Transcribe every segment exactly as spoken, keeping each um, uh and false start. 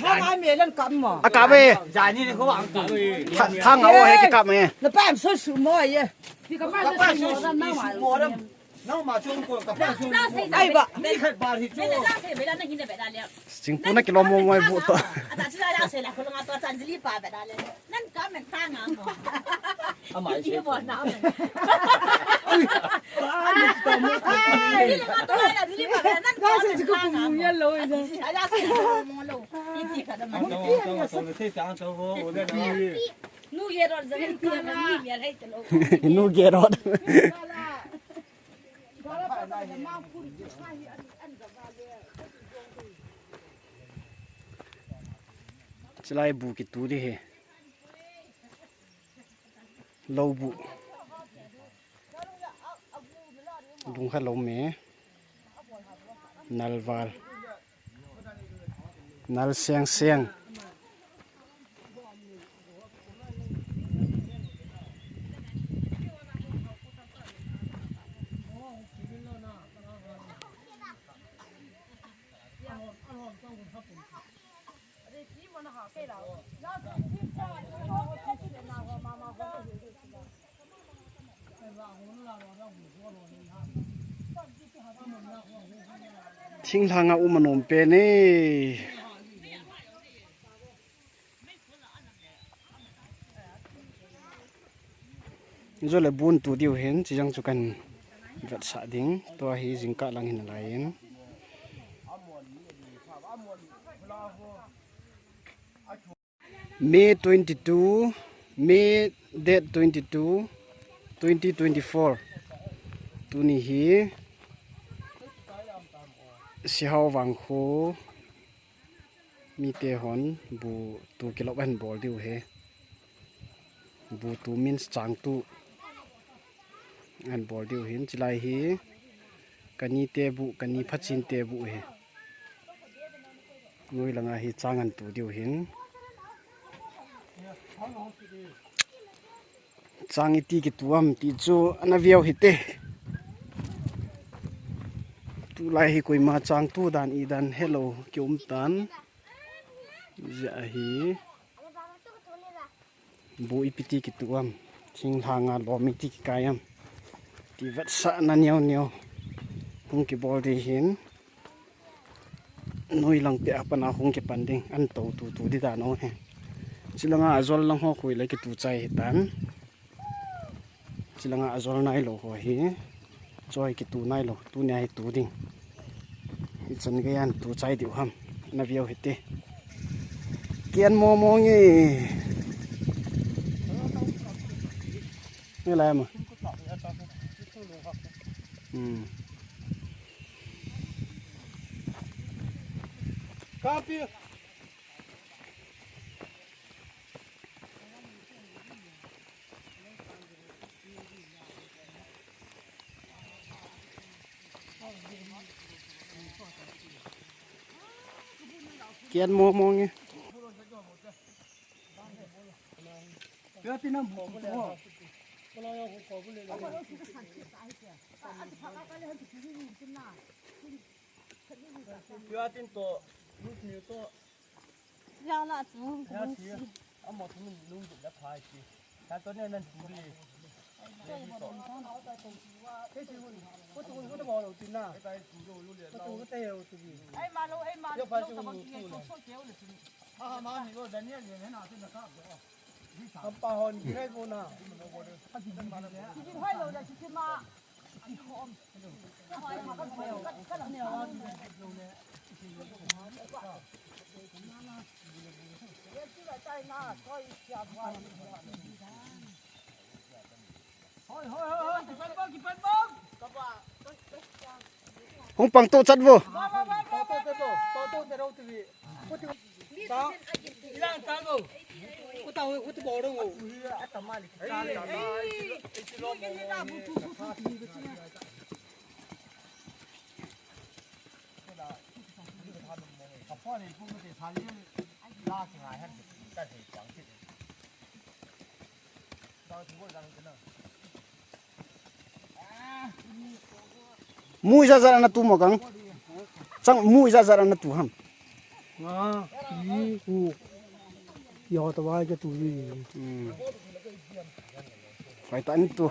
Thang ai me lan kam mo. A kam e. Tha-, thang a o he ki kam e. Na pa am so su mo ye. Ka pa so su mo ram. Nau ma chung ko ka pa su mo. Ai ba. Ni khat ba hi chu. Singpu na kilo mo mo bu to. Nan ka men ta nga mo. Amai se. Bo na men. Ai, ni le ma to la, ni le ma nan ka men ta nga mo. Ai, ya se mo lo. Ni ti ka da ma. Nu ye ro, ni ye ro. Chilai bu kitu di he. Lou bu. Lungkha lou me. Nalval. Nal seng seng. Thinglhang a um anom pen e. Jole bun tu diu hin, chijang chu kan vetsah ding. Tua hi jingkah lang hin alai in. May twenty-two, May date twenty-two, twenty twenty-four. Tuni hi Sihao Vangkho mite hon bu tu kilop ahin bol diu he. Bu tu means chang tu ahin bol diu hin, chilai hi kani te bu, kani phachin te bu he. Noi langa hi chang an tu diu hin. Chang iti kitu am ti chu ana viau hite. Tulai hi koima chang tu dan i dan helou kium tan. Jia hi. Bu ipi ti kitu am, thinglhang a lom iti kikai am, ti vetsahna neo neo hung kibol di hin, noi lang pia pana hung kipan ding, an to tu tu di dan o he. Chilanga ajol lang ho khui le kitu chai hitan. Chilanga ajol nailou ho hi. Choi kitu nailou, tunia hi tu ding. Hichan geiya tu chai diu ham. Na viau hite. Kian mo mo nge. Nge lai ma. Hmm. Kapi. Kian mo mo nge. Pia tin nam ho ko. Pia tin to, luk ni to. Ya la tu. Ya si. Amo tu min lung la phai si. Ta to ne nan tu ri. Ai ma lo, ai ma lo. Hung pang tu chat vo. Mu ijat jat ana tu mo kang. Chang mu ijat jat ana tu ham. Nga, i, u. Yo, tawai ka tu ni. Hmm. Pai ta ni tu.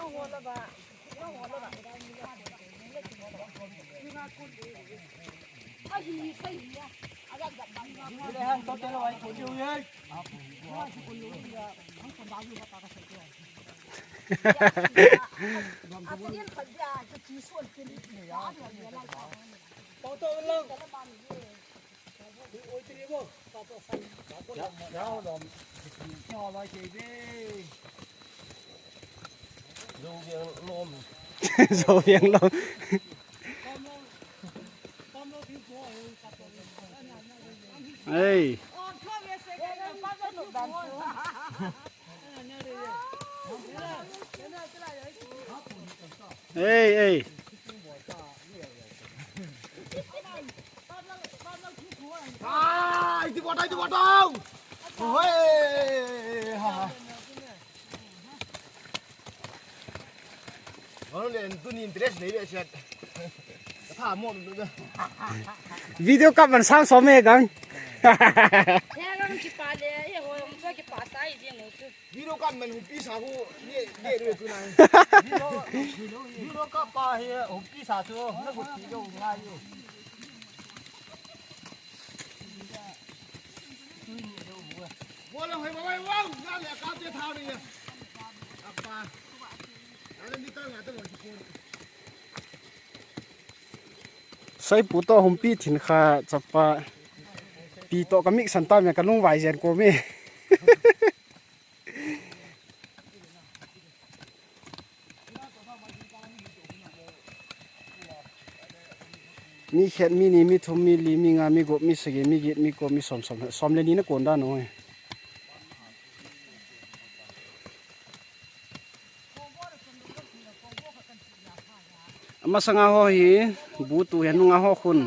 Zo veng lom. Ei. Ei, ei. Ai, ti botau, ti botau. Hoi. Ha, ha. Hoi, le, tu ni interest nei le set. Tha mo. Video kap man sang som e gang. He gang ki pa le, e ho, so ki pa sai je mo chu. Video kan man hupi sa hu, ye, ye, ye, tu nai. Video, video ka pa hi, hupi sa tu, na hupi lo ngai yo. Wo lo, hei, wo, wo, wo, na le ka te tha ni. Apa. Ala ni ta nga ta mo ki. Saipu to humpi thin kha chapa. Pi to ka mik san ta me ka lung vai jen ko me. Mi khat, mi ni, mi thum, mi li, mi nga, mi gup, mi sagi, mi get, mi ko, mi som, som, som le ni na kon dan oi. Amasanga ho hi, bu tu hi anunga ho khun.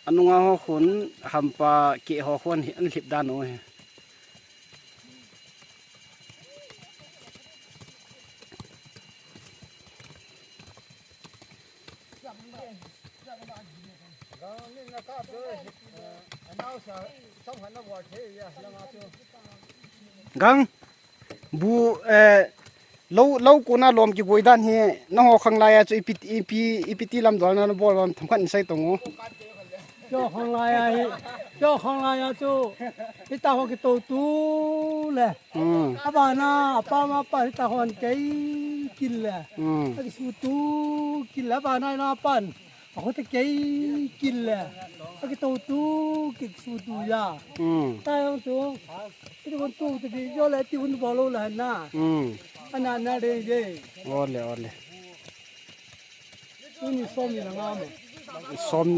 Anunga ho khun, hampa ke ho khun hi, an lhip dan u hi. Gang. Bu, eh, lo, lo kona lom kigoi dan hi, nangho khanglai a chu ipi, ipi, ipi ti lamdol na nabol ham themkhat in sei tong u. Cho khanglai a hi, cho khanglai a chu, hita ho kito tu le. Hmm. Abana, apa ma pa hita hon kei kin le. Hmm. Akisu tu kin le, abana ina pan. Ako te kei kin le. Akito tu, kisu tu ya. Hmm. Ta yong tu. Iti kon tu, te ki yo le, ti kon bolo le na. Hmm. Ana na de de. Ole, ole. Tuni som ni na nga ma. Som.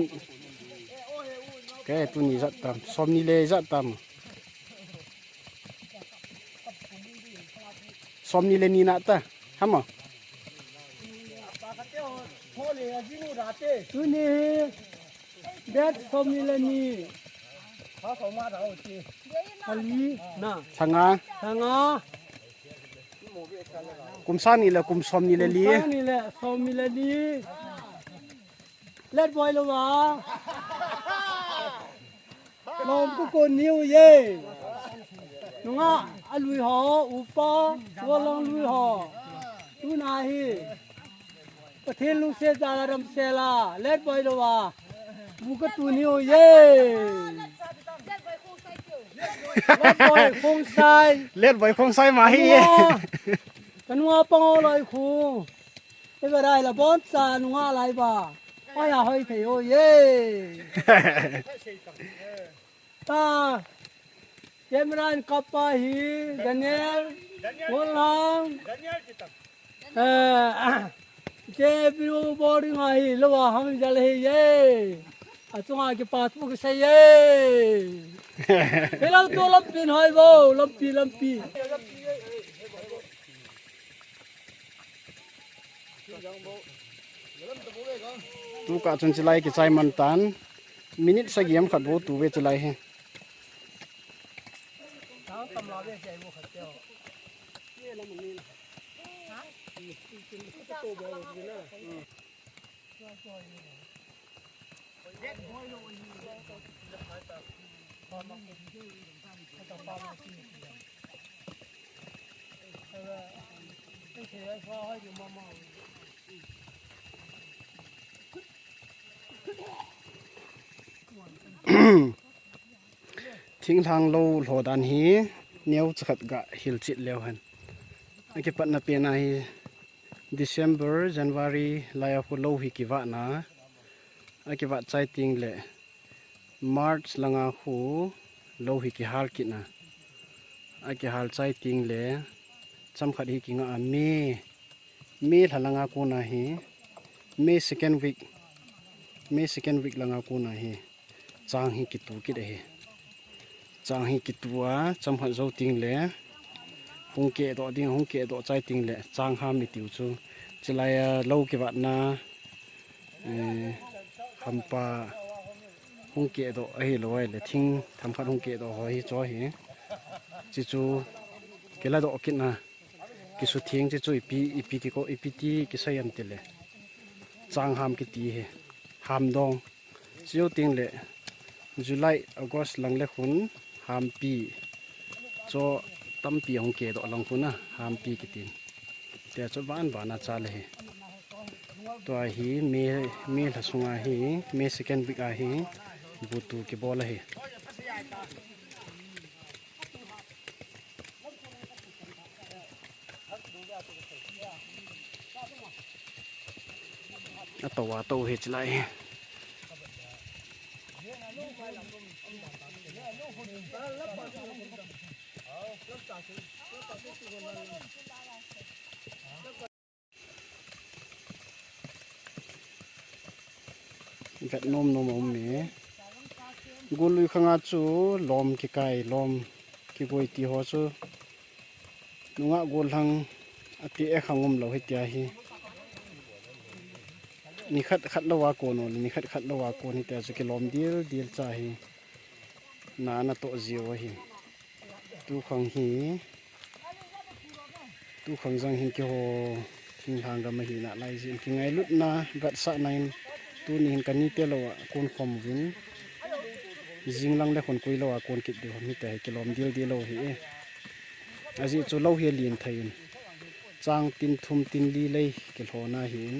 Ke, tuni jat tam. Som ni le jat tam. Som ni le ni na ta. Hamo. Tuni. Date som ni le ni. Ali na. Sanga. Sanga. Kum sang ni le kum som ni le li. Kum sang ni le som ni le li. Let boy lo ba. Lom ku ko niu ye. Nunga alui ho, upa, sualong lui ho. Tuna hi. Pathen lungset jal a damsel a. Let boy lo ba. Bu ka tu niu ye. Let boy khong sai. Let boy khong sai ma hi ye. Nunga. Kanunga pang o lai khu. Te ba rai la bon cha nunga lai ba. Oi a hoi thei o ye. Ta. Camera in kapa hi Daniel. Wonlang. Eh, che biu boring a hi lo a hang jal hi ye. Achunga kipa thu kisei ye. Hello to lampi hoi bo, lampi, lampi. Tukah chun chilai kichai man tan. Minute sagi am khat bou tu ve chilai hi. Thinglhang lou lhodan hi neo chakhat ga hilchet leu hen. Akipatna pen a hi December, January lai a khu lou hi kivat na. Akivat chai teng le March langa khu lou hi kihal kit na. Akihal chai teng le chomkhat hi kinga a May, May lha langa kona hi, May second week, May second week langa kona hi chang hi kitu kit ahi. Chang hi kitu a, chomkhat jou teng le hung kehdoh ding, hung kehdoh chai teng le chang ham itiu chu. Chulai a lou kivat na, eh, hampa hung kehdoh ahilou le thing themkhat hung kehdoh ho hi chu ahi. Chuchu kiladoh kit na, kisutheng chuchu ipi, ipi ti ko, ipi ti kisei em tile chang ham kiti hi, hamdong. Chujou teng le July, August lang le khun hampi, chu tampi hung kehdoh lang khun a hampi kitin. Tia chu van van a chal ahi. Tua hi May, May lha sunga hi, May second week a hi butu kibol ahi. Atou atou hi chulai hi. Vet nom nom a um e. Gollui khanga chu lom kikai, lom kigoi ti ho chu nungah gollhang ati e khang umlou hitia hi. Nikhat khat lou a kon u le nikhat khat lou a kon hitia chu kilom dil dil cha hi. Na ana toh jiu ahi. Tukhang hi, tukhang jang hin keiho thinglhang gam ahi nalai jin kingailutna vetsahna in tuni hin kani telou a kon khom uvin. Jing lang le khun kui lou a kon kit diu ham hitia hi kilom dil dil lou hi e. Ajeh chu lou hi alen thei in. Chang tin thum tin li lei kilhona hi in.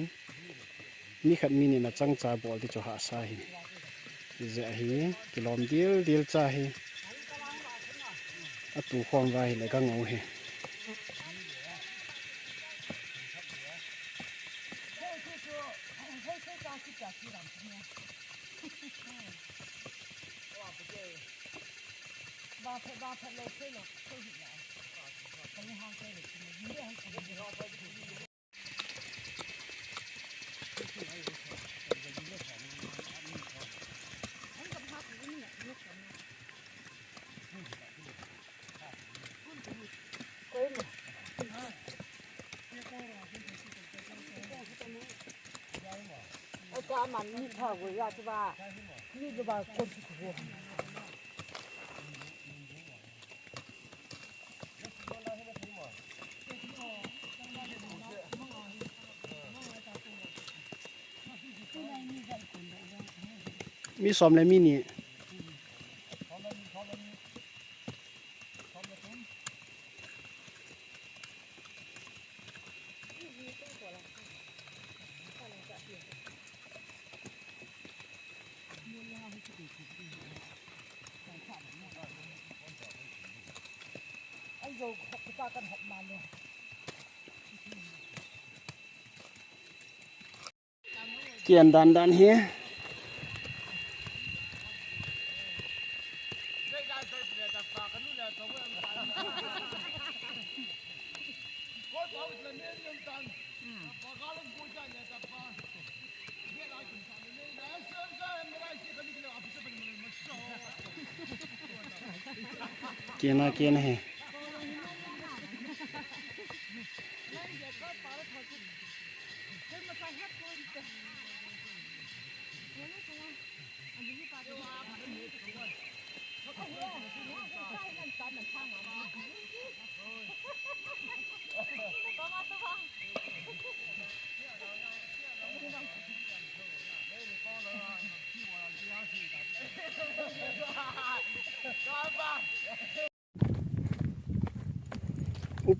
Mi khat mi ni na chang cha bol ti chu hahsa hi. Hijeh a hi kilom dil dil cha hi. Atu khom uva hi le ka ngou hi. Mi som le mi ni. Kian dan dan hi. Kena kena he.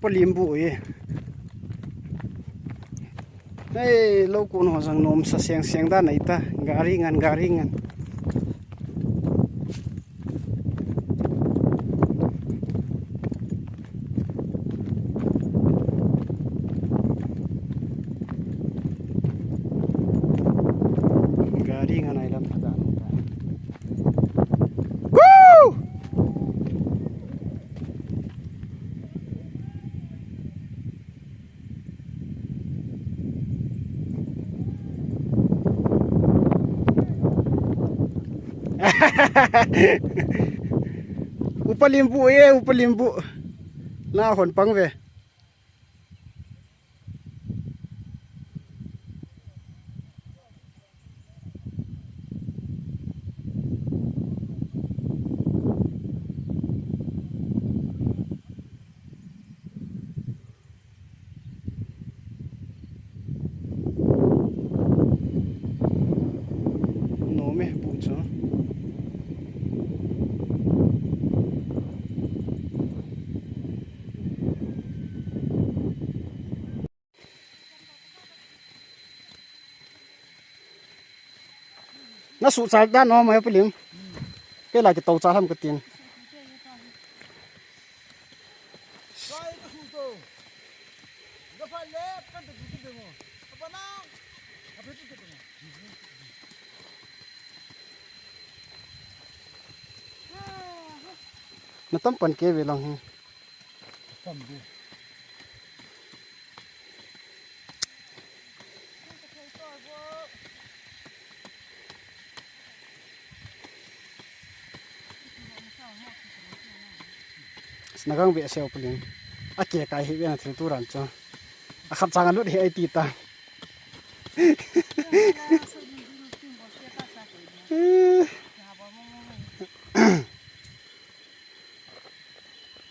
Palimbu e. Hei, lou kon ho jong nomsa seng seng dan ahi ta. Gari ngan, gari ngan. Gari ngan ahi lam pha dan ahi ta. Woo! Upa Limbu e, Upa Limbu. Na hon pang ve. Nom e, bu chu. Na suh chal dan nom e Pu Lim. Kei la kitou chal ham katin. Na tam pan ke ve lang hi. Tam de. Sna gang ve seo Pu Lim. A ke kai hi ve na thil tu ran chu. A khat chang a lut hi ai ti ta.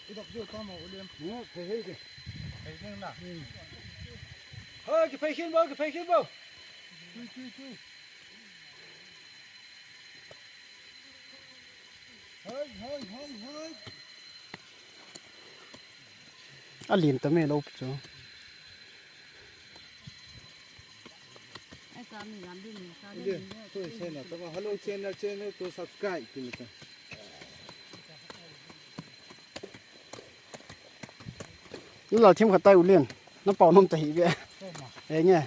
Idok diu tamo ulian. Mu, phei hei ke. Phei ding na. Hmm. Hei, kiphei khin bo, kiphei khin bo. Tui, tui, tui. Hei, hei, hei, hei. A lien ta me lo chu. Ai, ka mi lam din ni, ka din ni. Hello channel, channel to subscribe ti mi ta. Ni la thim khat tai u len. Na pau nom ta hi ve. He nge.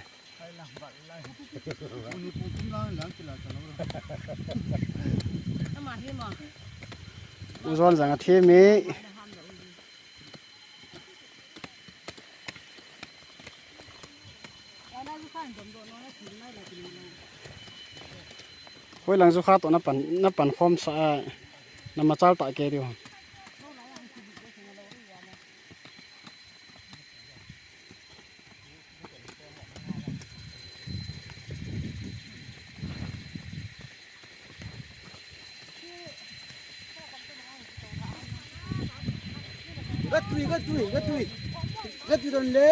Ama hi ma. U zon jang a thim e. Hoilang chu kha to na pan, na pan khom sa a, na machal ta ke diu. Gatui, gatui, gatui. Gatui don le.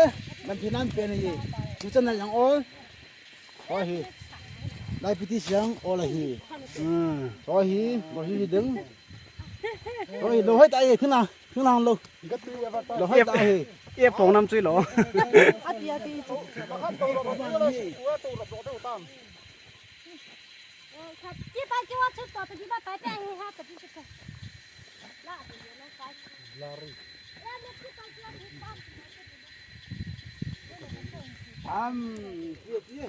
Lam phi nam pen ye. Tu chan na yang ol. Ho hi. Lai piti siang ol hi. Hmm. Ho hi, ho hi ding. Ho hi, lo hai ta ye, thina, thina lo. Lo hai ta ye. Ye pong nam chui lo. Ati, ati. Am, ye, ye.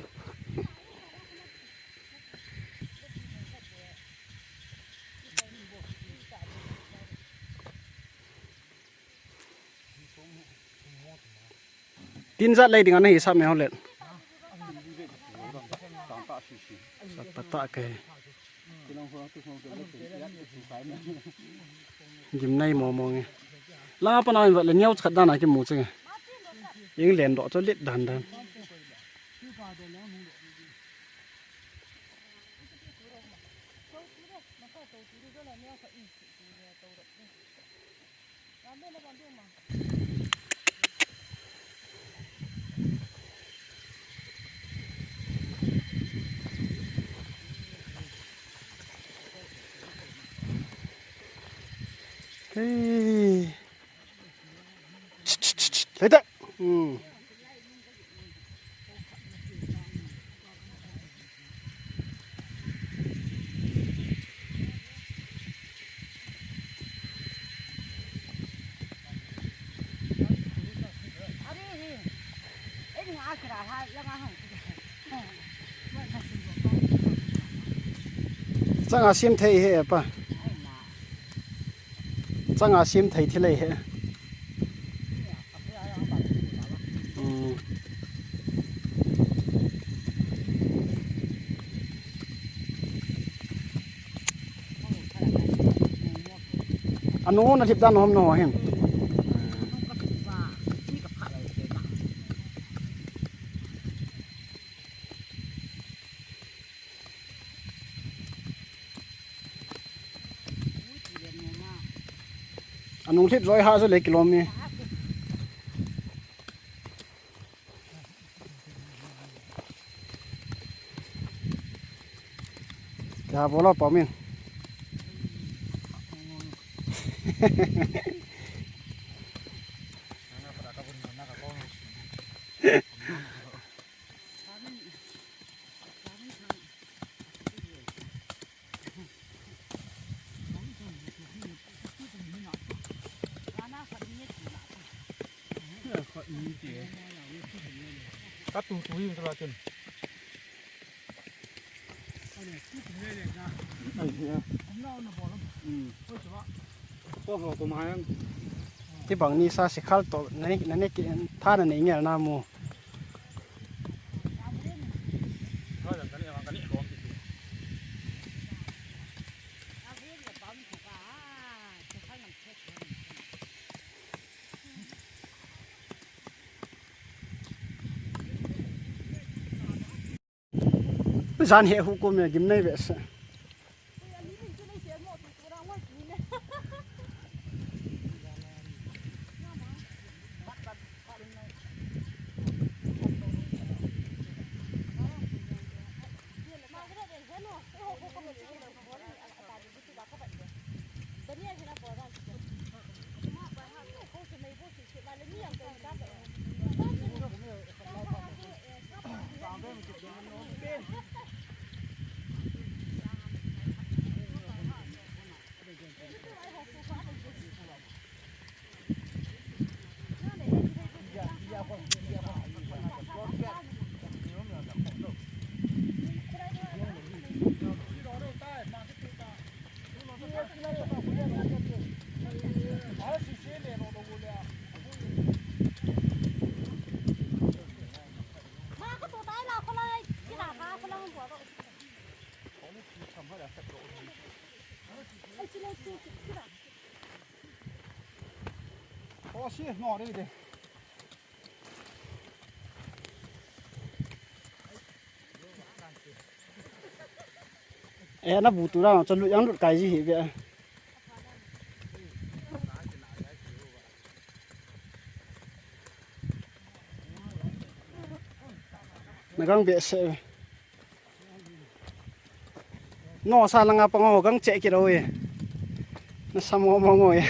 Tin jat lei ding ana hi sa me ho let. Sa pata ke. Gim nai mo mo nge. La pa na va le nyau chat dan a ki mu che nge. Ing len do cho let dan dan. Hey. Hmm. Changa sim thei he pa. Changa sim thei thilei he. Hmm. Anu na thip dan hom no hin. Anung thip joi ha jo le kilomi. Kya bola pamin. Ka tu tu in ka la chen. Ai, ya. Ko ho ko ma yang. Ti bang ni sa si khal to, na ni, na ni ki, tha na ni ngel na mu. Jan he hu ko me gim nei ve se. Eh, na bu tu ra, cho lut yang lut kai ji hi be. Na gang be se. No sa langa pango gang che kit o e. Na samo mango e.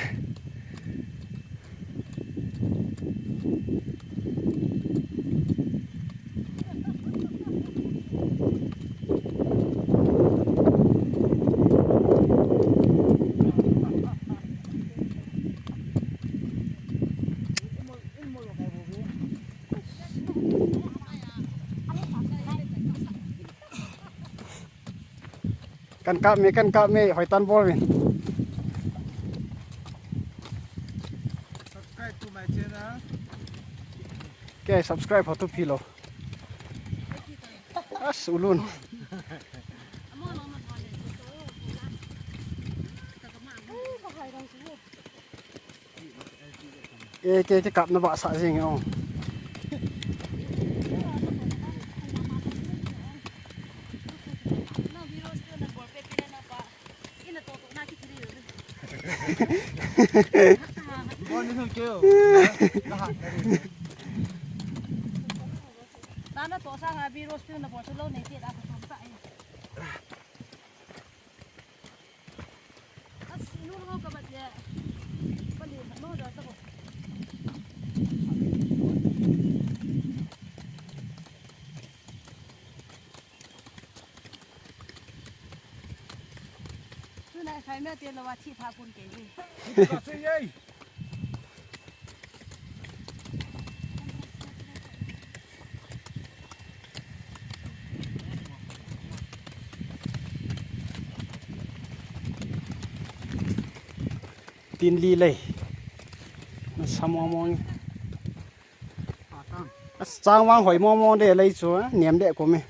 Kan kap me, kan kap me, hoitan bol me. Subscribe to my channel. Ke subscribe ho tu phi lo. As ulun. E, ke, ke kap na ba sa jing o. Nana to sa nga bi roast na bol lo nei te da ko sa e. As, inu ho ka bat ye. Pali, no da ta ko. Khai me te lo wa thi pha pun ke ni. Tin li lei. Na sa mo mo ni. A chang vang hoi mo mo de lei chu, a, niam de ko me.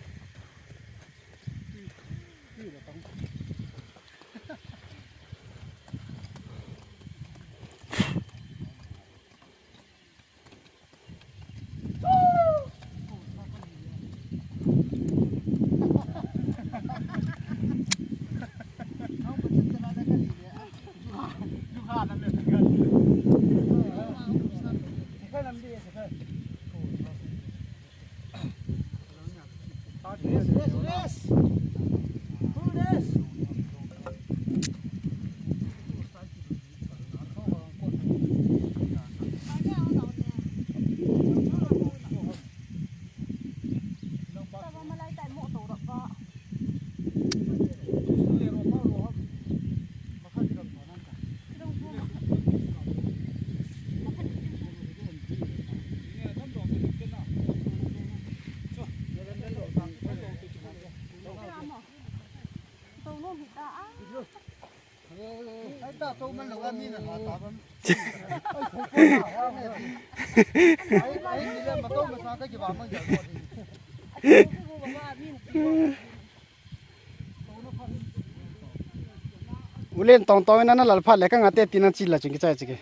Ulen tong tong ina na lal phat le ka nga te tina chi la ching ki chai chi ki.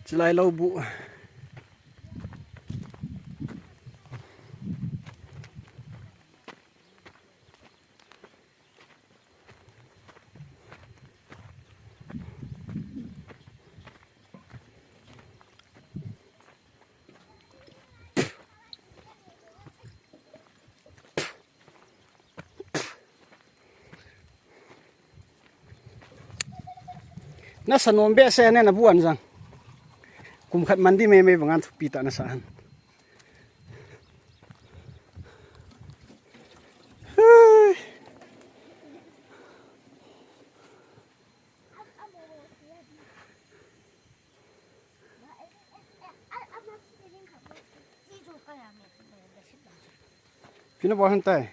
Chilai lou bu. Na sa nom behseh ne na buan jang. Kum khat man di mai mai bang an thupi ta na sa han. Pina bol han tai.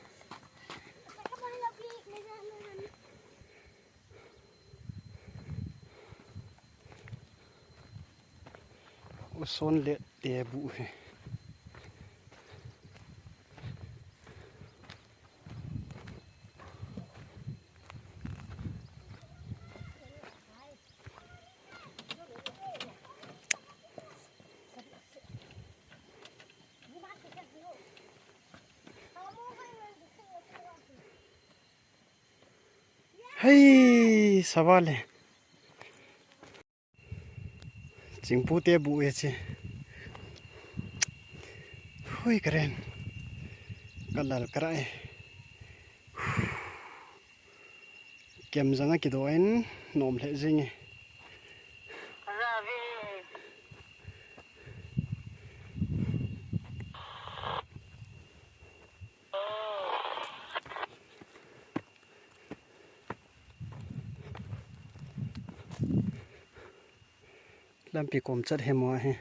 Uson le te bu he. Hei, savale. Chingpu te bu e che. Hui, karen. Kalal kara e. Kem jang a kido in nom lheh jing e. Lampi kom chat he mo he.